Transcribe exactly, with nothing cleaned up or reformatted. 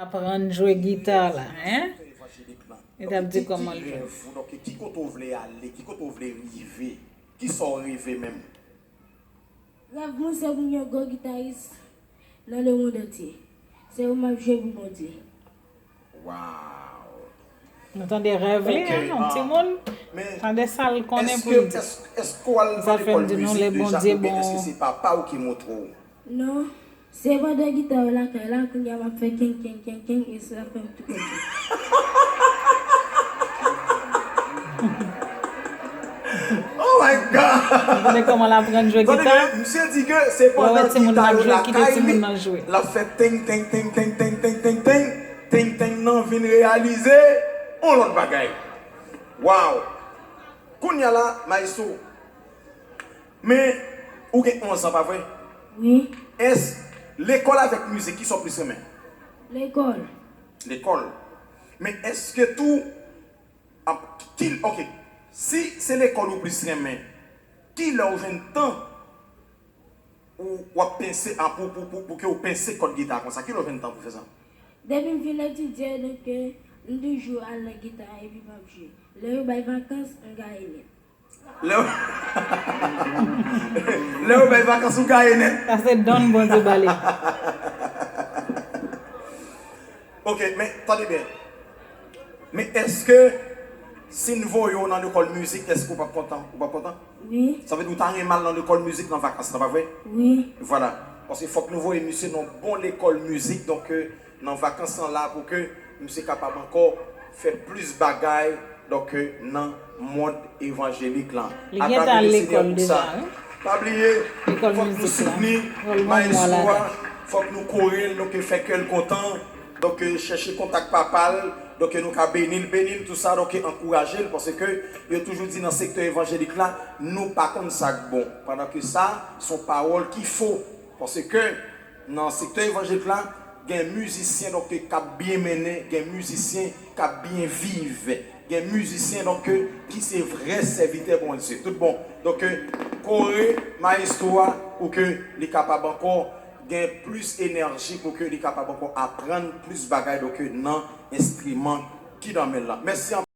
Aprann jwe gita la, hein? Li t ap di kòman l jwe. Ki rèv ou, donk, ki kote w vle ale, ki kote w vle rive, ki sa w reve menm? Rèv mwen se pou m yon gwo gitaris nan lemonn antye. Se pou m ap jwe pou Bondye. Wow. Nou tande rèv li, hein, yon timoun. Tande sa l konnen pou l di. Sa fè m di nou, le Bondye bon. Èske se papa w ki montre w? Non. Se pandan gita yo lakay la, kounye a m ap fè kenk, kenk, kenk, kenk, e sa fè m tou kontan. Oh my God! Ou konnen kòman l aprann jwe gita? Misye di ke se pandan gita yo lakay li, l ap fè teng, teng, teng, teng, teng, teng, teng, teng, teng, teng, teng nan vin reyalize yon lòt bagay. Wow! Kounye a la, maestro, men, ou gen onz an, pa vre? Wi. Èske lekòl avèk mizik, ki sa w plis renmen? Lekòl. Lekòl. Men èske tou, ap, ki, ok, si se lekòl ou plis renmen, kilè w jwenn tan ou, w ap pense, a, pou, pou, pou, pou ke w pense kòd gita konsa? Kilè w jwenn tan pou fè sa? Depi m fin etidye, donk, m toujou al nan gita epi m ap jwe. Lè yo bay vakans, m gaye nèt. Lè, lè yo bay vakans, ou gaye nèt. Sa se don Bondye ba li. Ok, men tande byen. Men èske si n voye w nan lekòl mizik, èske w p ap kontan? Ou p ap kontan? Wi. Sa vle di ou ta renmen al nan lekòl mizik nan vakans lan, pa vre? Wi. Vwala. Paske fòk nou voye misye nan bon lekòl mizik, donk, euh, nan vakans lan la pou ke misye kapab ankò fè plis bagay, donk, nan mond evanjelik lan. Li gentan al lekòl deja, wi. Pa bliye, fòk nou soutni maestro a, fòk nou kore l, donk, fè kè l kontan, donk, chèche kontak papa l, donk, nou ka beni l, beni l, tou sa, donk, ankouraje l, paske yo toujou di nan sektè evanjelik la, nou pa konn sa k bon. Pandan ke sa, se yon pawòl ki fo, paske nan sektè evanjelik la, gen mizisyen, donk, k ap byen mennen, gen mizisyen k ap byen viv, gen mizisyen, donk, ki se vrè sèvitè Bondye. Tout bon. Donk, kore maestro a pou ke li kapab ankò gen plis enèji, pou ke li kapab ankò aprann plis bagay, donk, nan enstriman ki nan men l lan. Mèsi anpil.